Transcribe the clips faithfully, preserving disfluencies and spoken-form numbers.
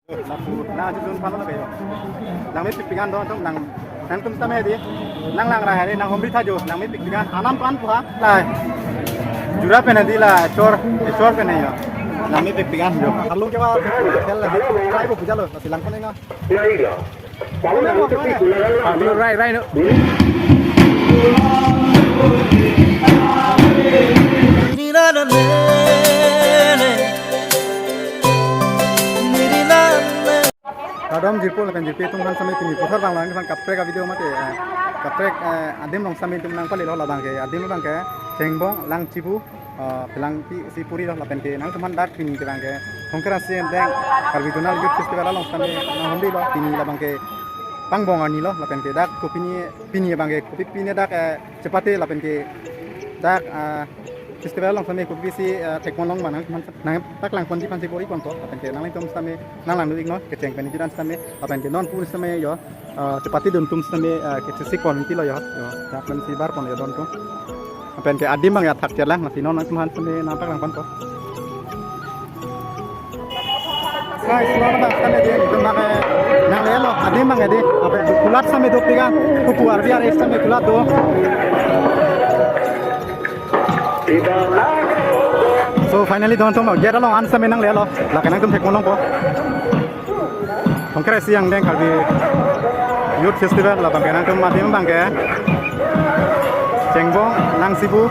Lapu, nang ajun pano lake jo. Nangmepik pik an don atum nang, nangtum sitame di. Nang lang ra hari nang humri tha jo, nangmepik pik an anam pan puha. Lai. Jura pen di la, chor, chor pen jo. Nangmepik pik an jo. Arlong kewa, tel la, try ko puja lo, silang kono na. Right, right, no. Kardom jirpo lapen jirpi atum aphan sitame pini puthot bang lang aphan kaprek a-video mate, eh, kaprek, eh, adim along sitame itum nangpalelo labang ke, adim abang ke Chengbong Langchibu, eh, Phelangpi si puri lo lapen ke nangtum aphan dak pini ke abang ke Thongkere Isi Angdeng Karbi Zonal Youth Festival along sitame nanghumri lo pini labang ke Pangbong arni lo lapen ke dak kopine pini abang ke kopi pine dak, eh, chepate lapen ke dak, ah, festival along sitame kopisi, ah, thekpon long ma nangtum aphan nangpaklang ponji aphan si puri ponpo lapen ke nanglitum sitame nang lang do iknon kecheng pen judan sitame lapen ke non pun sitame jo, ah, chepate dun atum sitame, ah, kechesik pon ti lo jo, jo dak pen si bar pon jo don atum lapen ke adim abang athak chelang lasi non nangtum aphan sitame nangpaklang ponpo. Guys, lo na sitame di, itum nang, eh, nanglelo, adim abang di, apa, kulat sitame dopik an, kupu arvi ar sitame kulat do. So finally don atum, gate along an sitame nanglelo, lake nangtum thekpon longpo. Thongkere Isi Angdeng Karbi Youth Festival labang ke nangtum adim abang ke Chengbong Langchibu,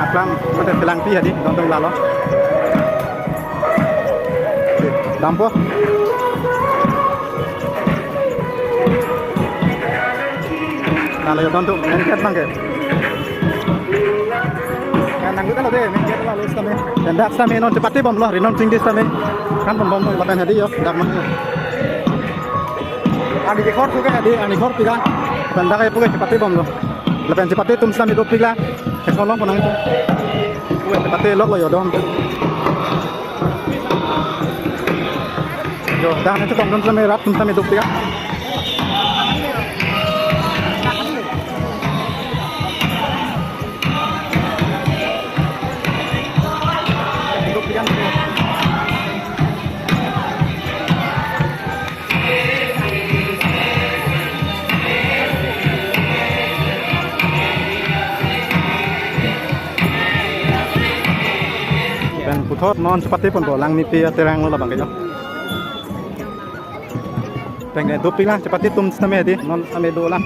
aklam mate Phelangpi hadi don atum lalo. Dampo. Nalo jo don atum main gate abang ke. Kan nang kita lo de, main gate lo sitame. Dan dak sitame non chepate bomlo, rinom chingdi sitame. Kan bom bom lapen hadi jo, dak mah. Ani ke khor suka hadi, ani khor tiga. Dan dak ayo puke chepate bomlo. Lapen chepate atum sitame dopik la. Thekpon longpo nangtum. Puke chepate lok lo jo don. Jo, dak nangtum don sitame rat atum sitame dopik la. Pen puthot non chepate ponpo, Langmepi aterang lo labang ke jo. Pen ke dopik la, chepate atum sitame di, non sitame dolang.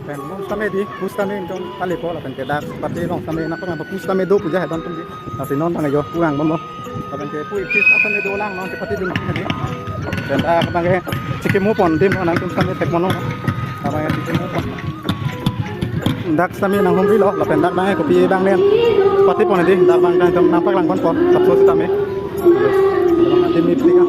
Pen non sitame di, pu sitame itum palepo lapen ke dak chepate along sitame nangpaklang pu sitame do puja he don atum di. Lasi non abang jo pu angbomlo. Lapen ke pu ipis sitame dolang non chepate dun atum di. Pen dak abang ke chikimo pon adim nangtum sitame thekpon long. Abang ke chikimo pon. Dak sitame nanghumri lo, lapen dak abang ke kopi abang nen. Chepate pon di, dak abang ke nangtum nangpaklang ponpo, sapso sitame. Adim ipik an.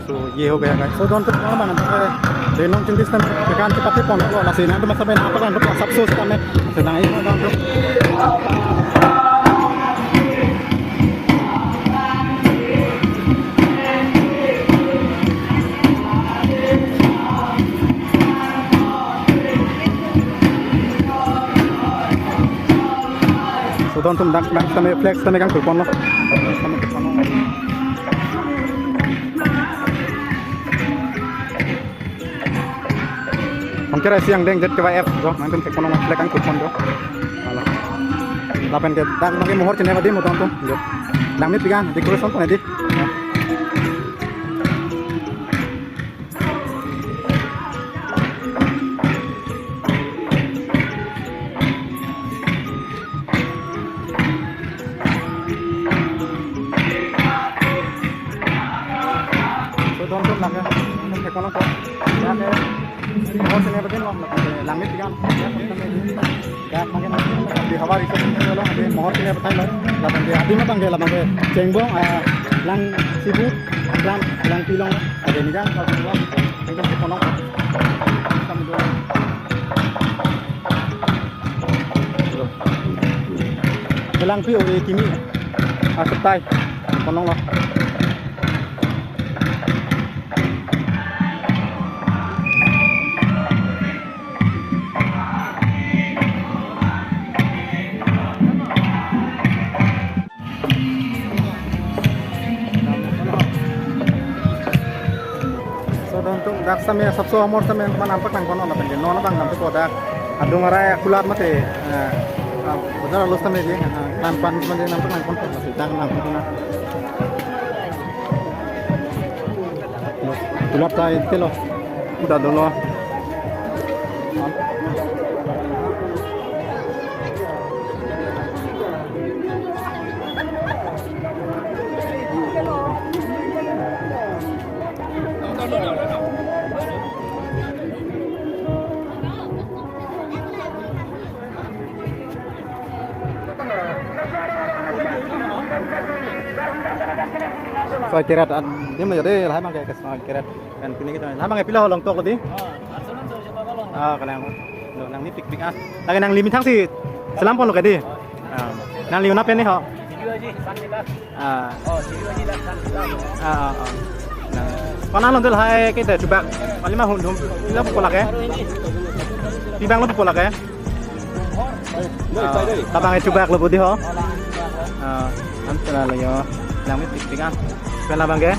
So ये हो गया guys. So don atum mana mana, eh, rinom chingdi sitame kan chepate ponlo, lasi nangtum sitame nangpaklang ponpo, sapso sitame. Senang ini don atum. So don atum dak, dak sitame flag sitame kangthur ponlo. Thongkere Isi Angdeng Z K Y F jo, nangtum thekpon long flag kangthur pon jo. Hala. Lapen ke dak abang ke mohor chine adim don atum jo. Nangmepik an decoration pon di. Ya. Kono ko, ya ke, mohor sene betin lo, Langmepik an, ya, kami di, ya, makin, di hawa riso betin lo, di mohor sene betin lo, lapen di adi matang ke, lapen ke, Chengbong, ah, Langsibu, Lang, Langpi along, ada ni kan, kalau lo, itu ke Konong ko, kami dua. Langpi ori kimi, ah, setai, Konong lo. So, don atum, dak same, sapso amor same, man nampak nangkon, non, lapen ke non abang nampak ko dak. Adung arai akulat mate, eh, ah, bazar along same di, ah, pan pan same di nampak nangkon, mate dak nangkon na. Kulat tai telo. Kuda dolo. Soi keret an, dia mah jadi lahai mangke ke soi keret. Kan pini kita, lahai mangke pilo along tok lo di. Ah, kalang. Lo, nangmepikpik ah. Lake nangli methang si selam pon lo ke di. Ah, nangli una pen ni ho. Ah. Ah, ah, ah. Nah. Pana lo lahai kita chubak. Kali ma hum hum. Pilo pupo lake. Pi abang lo pupo lake. Ah, labang ke chubak lo budi ho. Ah, anta lo yo. Langmepikpik ah. Pen labang ke?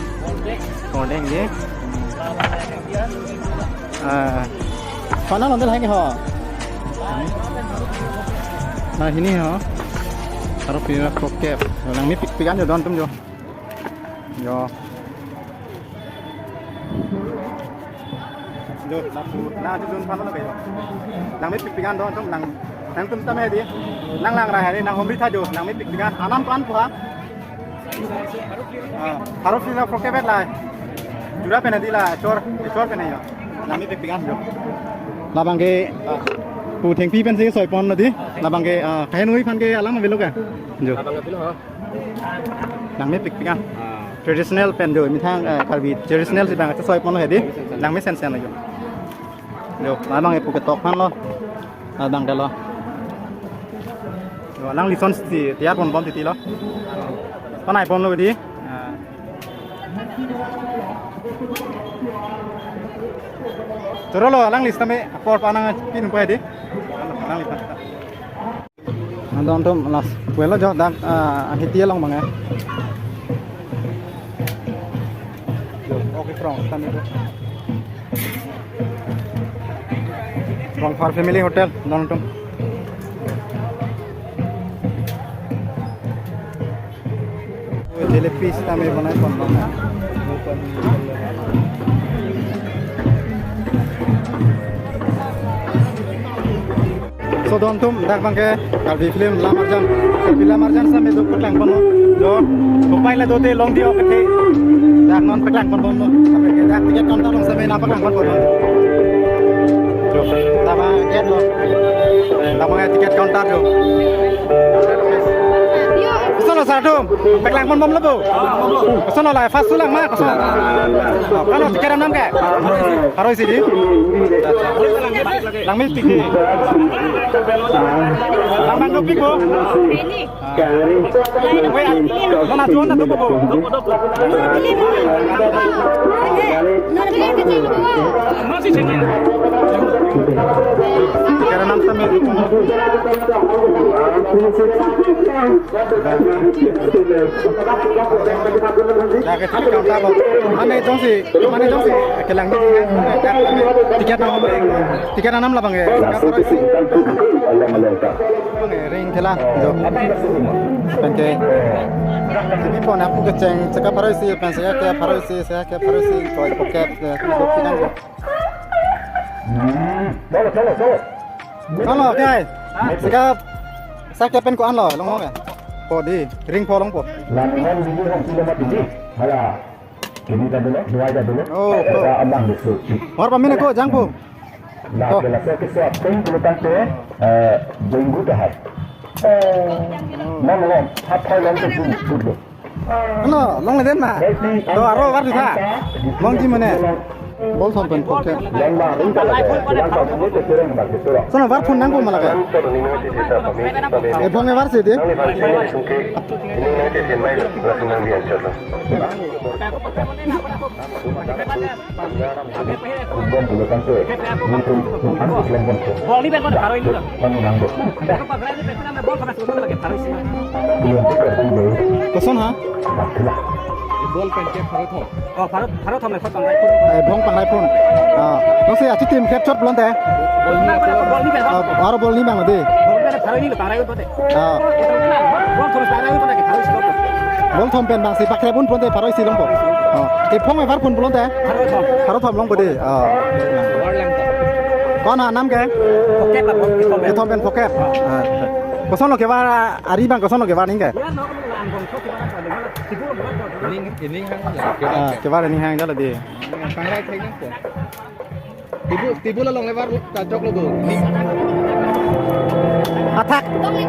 Hordeng ke. Ah. Pana lo lahai ke ho. Nah, ini ho. Taruh pira kokep. Langmepikpik an yo don atum yo. Yo. Jo, na, na, jo, jo, pano na kayo. Langmepikpik an don atum, nang, nangtum tame di. Nang lang rai hari, nang homri tha jo, langmepikpik an. Anam ko-an pu ha? Ah, harus sila prokebet lah. Jura pen di lah, chor, chor pen yo. Langmepikpik an jo. Labang ke, ah, pu thengpi pen si soi pon lo di. Labang ke, ah, kahen ui phan ke alam avelo ke. Jo. Abang ke pilo ha? Langmepikpik ah. Ah. Traditional pen do, methang, eh, Karbi traditional si abang soi pon lo hedi. Langmesensen lo jo. Jo, labang epu ketok aphan lo. Labang ke lo. Jo, lang lison si tiar pon bom titi lo. Panai pon lo di. Ah. Choro lo, lang list tame apor panang pin po hedi. Lang list. Adon atum last well jo dak, ah, ahiti along bang ya. Okay, from stand itu. From Far Family Hotel, adon atum. Jalebi sitame banai pon bang. So adon atum dak bang ke Karbi film Lamarjan. Karbi Lamarjan sitame do paklang pon lo. Jo, bupai la do te long di ok the. Dak non paklang pon pon lo. Dak ticket counter along sitame nangpaklang pon pon lo. Jo, tama gate lo. Tama ticket counter jo. Koson lo sar atum? Paklang pon bom lo bo. Koson lo la, fast lang ma, koson lo. Kalo ticket anam ke? Pharo isi di. Langmepik di. Lang bang dopik bo. Wait, mana tuan na dopo bo. Karena nam tame. Jaga ticket counter lo. Mane jongsi, mane jongsi kelang ni ticket nam, ticket nam labang ya. Bang ya, ring thela jo. Pen ke tipi pon apu kecheng cheka pharo isi, pen seka ke pharo isi, seka ke pharo isi, koi pocket ke ticket jo. Cholo, cholo, cholo. Cholo, okay. Seka, seka pen ko-an lo, longlo ke? Po di, ring po longpo. Langhon video hong kilo mati di. Hala. Ini ta dulu, dua ta dulu. Oh, eh, oh. Amang dulu. Var pame nangkok, jangpo. Nah, oh. Jelas ya, kita apa yang perlu tante, eh, jenggu dah. Eh, non, non, apa yang terjadi dulu? Ano, longledet ma. To aro var dutha. Longji mane. Bol thom pen phoke. Sono var phun nangpo ma lake. Ephong evar si dei. Bol ni ben kon pharo ini lo. Koson ha? Bol pen ke pharo thom. Oh, pharo, pharo thom le phot pangrai phun. Eh, bong pangrai phun. Ah, no se achitim kep chot pulote. Bol ni ben, bol ni ben. Ah, aro bol ni bang dei. Bol ni ben pharo ini lo pangrai phun te. Ah. Bol thom pangrai phun ke pharo isi lo. Bol thom pen bang si pakrep un pulote pharo isi longpo. Ah. Ephong evar phun pulote. Pharo thom. Pharo thom longpo dei. Ah. Kon anam ke? Phokep la, phokep. Kethom pen phokep. Ah. Kosonlo kevar, ari bang kosonlo kevar ning ke? Ining, ining hang la kevar. Ah, kevar ining hang jala dei. Pangrai thek nangpo. Tibu, tibu la longle var ta choklo bo. Athak,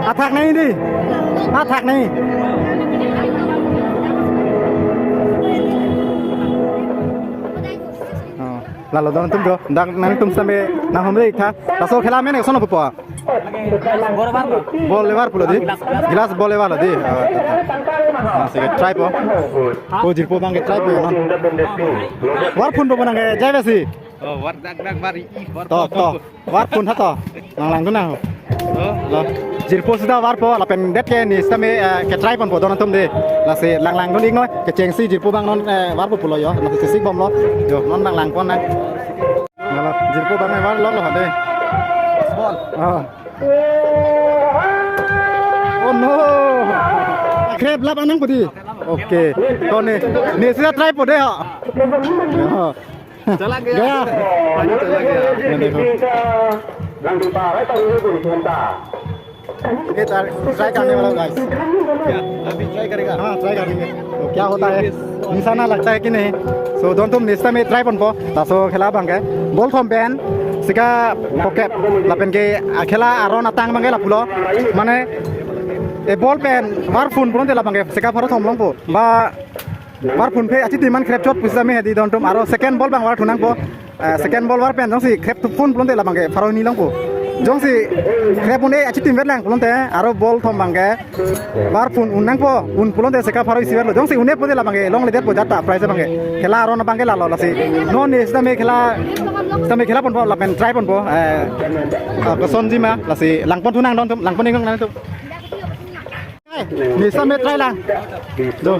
athak nai dei. Athak nai. Oh, lalo don atum jo, dak nangtum same nanghumri tha. Laso khela mene koson pupo? Bol le var pulo dei. Glass bol le var lo dei. Ah, ah, ah. Ah, sige, try po. Oh, jirpo bang ke try po non. Var phunpo nang ke jai besi. Oh, var dak dak var i, i var to, to. Var phun ha to. Langlang dun na ho. Oh. Lo. Jirpo sita varpo lapen det ke ni sitame, eh, ke try ponpo don atum dei. Lasi langlang dun iknoi kechengsi jirpo bang non, eh, varpo pulo jo. Lasi sisik bomlo. Jo, non langlang pon na. Lalo, jirpo bang var lo lo ha dei. Bol. Ah. Oh no. Krep lap anang pudi. Okay. Kone. Ni sita try po dei ho. Oh. चला गया। गया। पानी चला गया। ये देखो। ये try, try करने वाला guys। क्या? अभी try करेगा? हाँ, try करेंगे। तो क्या होता है? निशाना लगता है कि नहीं? So, don atum ni sitame try ponpo. Laso khela bang ke. Bol thom pen. Sika phokep. Lapen ke, ah, khela aron atang bang ke lapulo. Mane, e bol pen var phun pulote labang ke. Sika pharo thom longpo. Ba Var phun phe achitim an krep chot pusitame hedi don atum aro second ball bang var thu nangpo. Eh, second ball var pen jongsi krep thu phun pulote labang ke pharo hini longpo. Jongsi krep un-e achitim vet lang pulote aro ball thom bang ke var phun un nangpo, un pulote sika pharo isi vet lo. Jongsi un-e pulote labang ke longledetpo jat ta prize bang ke. Khela aron bang ke lalo lasi. Non ni sitame khela, sitame khela ponpo lapen try ponpo. Eh, ah, kosonji ma lasi lang pon thu nang don atum, lang pon iknoi nangtum. Ni sitame try lang. Do.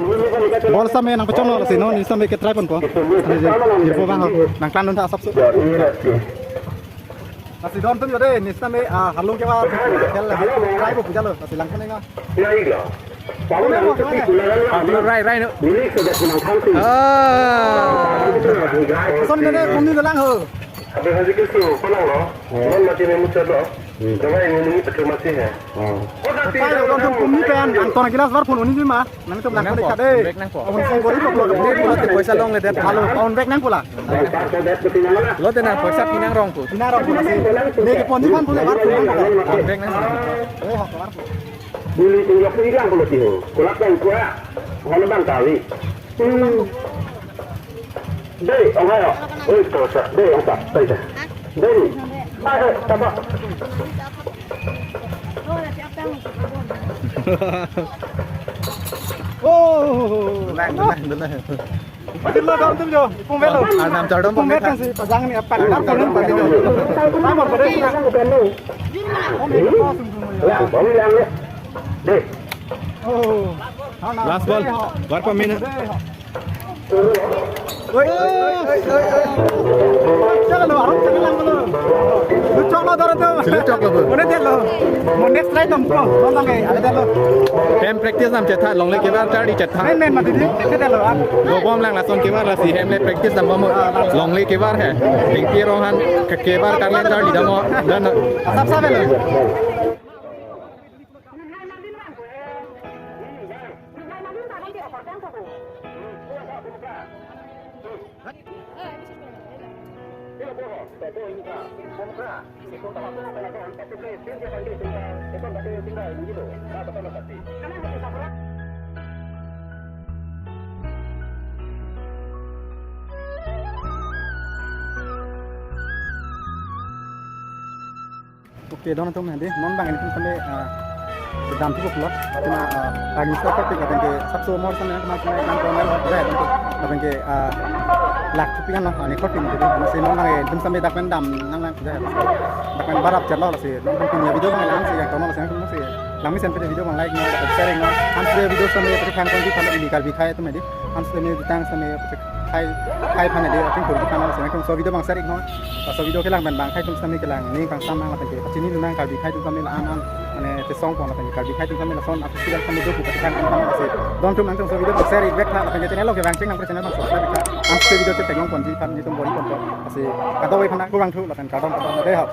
Ball sitame nangpachonglo lasi non ni sitame ke try ponpo. Jirpo bang ho. Nangklang dun tha asapso. Lasi don atum jo dei, ni sitame, ah, halung kevar khel try po pu jalo. Lasi lang pon iknoi. Rai, rai, no. Ah. Son dei, pumni dolang ho. Apa hasil kesu, palang lo. Non mati memu chalo. Coba yang ini betul masih ya. Pai lo don atum pumni pen, anton glass var phun un-e ma. Nangtum lang pon iknoi dei. Nangpo. Amun sing gori ko lo. Nangpo, poisa longledet. Halo, un-e nangpo la. Lote na poisa pinangrong pu. Pinangrong pu lasi. Ne ke ponji man pule var phun nangpo. Un-e nangpo. Eh, hok var phun. Buli tunjok ilang pulo tiho. Kulak bang kua. Hono bang kali. Hmm. Dei, ong hai, ong. Oi, to sa. Dei, ong ta. Dei, dei. Dei. Ayo, tapa. Oh. Lang, lang, lang. Betul lo, don atum jo. Ipung vet lo. Arnam chardom ipung vet pamit kan si pajang ni apa? Dar pun pamit jo. Tamo pada sih. Om itu kosong semua ya. Dei. Oh. Last ball. Var pame na. Oi, oi, oi, oi, oi. Chalo, aron chalo lang lo. Lu choklo don atum. Sili choklo, bro. Mane detlo. Mo next try dam ko. Bang bang eh, ada detlo. Hem practice nam chetha, longle kevar charli chetha. Main main mati di, chetha detlo. Dobom lang lason kevar lasi hem le practice dambom. Longle kevar he. Tingpi Rohan ke kevar karlen charli dammo. Dan asap sabe lo. Oke, don atum hadi, non bang ini pun sampai, ah, dam cukup loh. Cuma, ah, lagi stok kopi, lapen ke sapso mor sampai, cuma sampai enam ton lo, ya, lapen ke, ah, lak cukup kan loh, ini kopi ini, jadi, masih non bang, eh, dum sampai dak pen dam, nang nang, ya, dak pen barap jar loh, si, non pen punya video bang, lang si, yang tono, si, yang tono, si, lang mesen pen video bang, like, no, lapen sharing, no, han si video sampai, pen kan di, kan ini, Karbi Khai atum hadi, han si video tang sampai, Khai, khai aphan hadi, ating kurang aphan laso, nangtum so video bang share iknon. Laso video kelang pen bang khai atum sitame kelang, ning kangsam nang lapen ke, pachini lunang Karbi Khai atum sitame la-an an, mane chesong pon lapen ke, Karbi Khai atum sitame lason a festival sitame do pu kachethang kan laso. Don atum nangtum so video bang share ik vek tha, lapen ke channel lo ke bang cheng nang channel bang subscribe tha. Laso video ke theklong ponji aphan nelitum bor-i ponpo. Lasi kadokave aphan kurvangthu lapen kardom kardom dei ho.